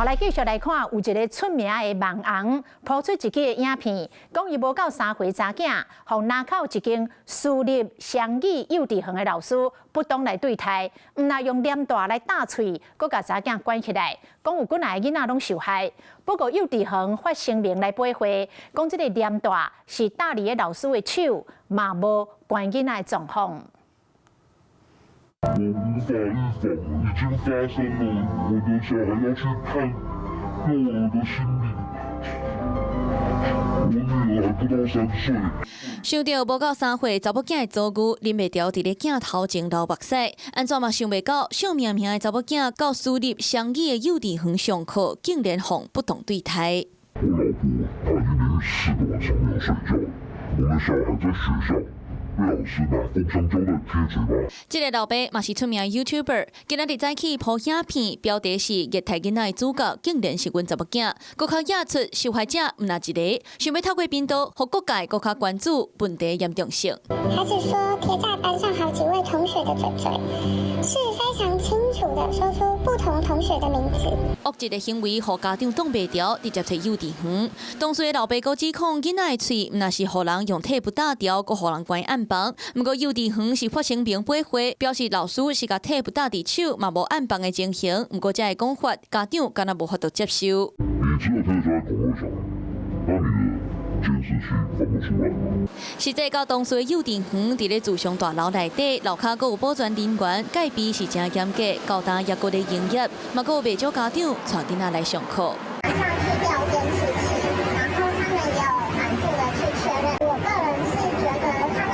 好，來繼續來看，有一个出名的網紅，拋出一支的影片，講伊無夠3歲查囝，予林口一間私立雙語幼稚園的老師不當來對待，毋但用黏帶來打喙，閣共查囝關起來，講有幾若个囡仔攏受害。不過幼稚園發聲明來駁回，講這个黏帶是搭裡的老師的手，嘛無關囡仔的狀況。我無法預防，已經發生了。我的小孩要去看幼兒的心理。我女兒還不到3歲。想著無夠3歲查某囝的遭遇，忍袂牢佇咧鏡頭前流目屎。按怎嘛想袂到，惜命命的查某囝到私立雙語的幼稚園上課，竟然予不當對待。我老婆她已經連續4個晚上沒有睡覺，我的小孩在學校。被老師拿封箱膠帶貼嘴巴。這个老爸嘛是出名 YouTuber，今仔日早起 po 影片，標題是虐待囡仔的主角，竟然是阮查某囝，閣較惹出受害者毋但一个，想欲透過頻道，予各界閣較關注問題嚴重性。孩子說貼在班上好幾位同學的嘴嘴，是非常清楚的說出不同同學的名字。惡質的行為，予家長擋袂牢，直接揣幼稚園。當時的老爸閣指控囡仔的喙，毋但是予人用鐵布打牢，閣予人關暗房。毋過幼稚園是發聲明駁回，表示老師是共鐵布打佇手，嘛無暗房的情形。毋過這个講法，家長敢若無法度接受。你只有貼在恐嚇小孩，那你的監視器放不出來嗎？實際到當時的幼稚園，佇咧自強大樓內底，樓跤閣有保全人員，戒備是誠嚴格，到今猶閣咧營業，嘛閣有袂少家長帶囡仔來上課。馬上去調監視器，然後他們也有反覆的去確認。我個人是覺得他們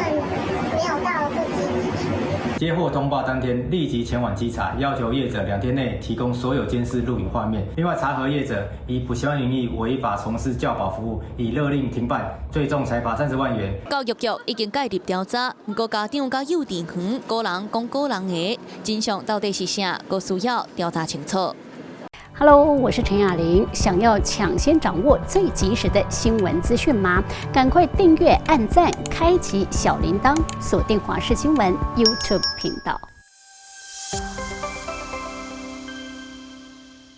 沒有到不積極處理。接獲通報當天，立即前往稽查，要求業者2天內提供所有監視錄影畫面。另外，查核業者以補習班名義違法從事教保服務，已勒令停辦，最重裁罰30萬元。教育局已經介入調查，毋過家長佮幼稚園各人講各人的，真相到底是啥？閣需要調查清楚。 Hello，我是陳雅玲。想要搶先掌握最及時的新聞資訊嗎？趕快訂閱、按讚、開啟小鈴鐺，鎖定華視新聞 YouTube 頻道。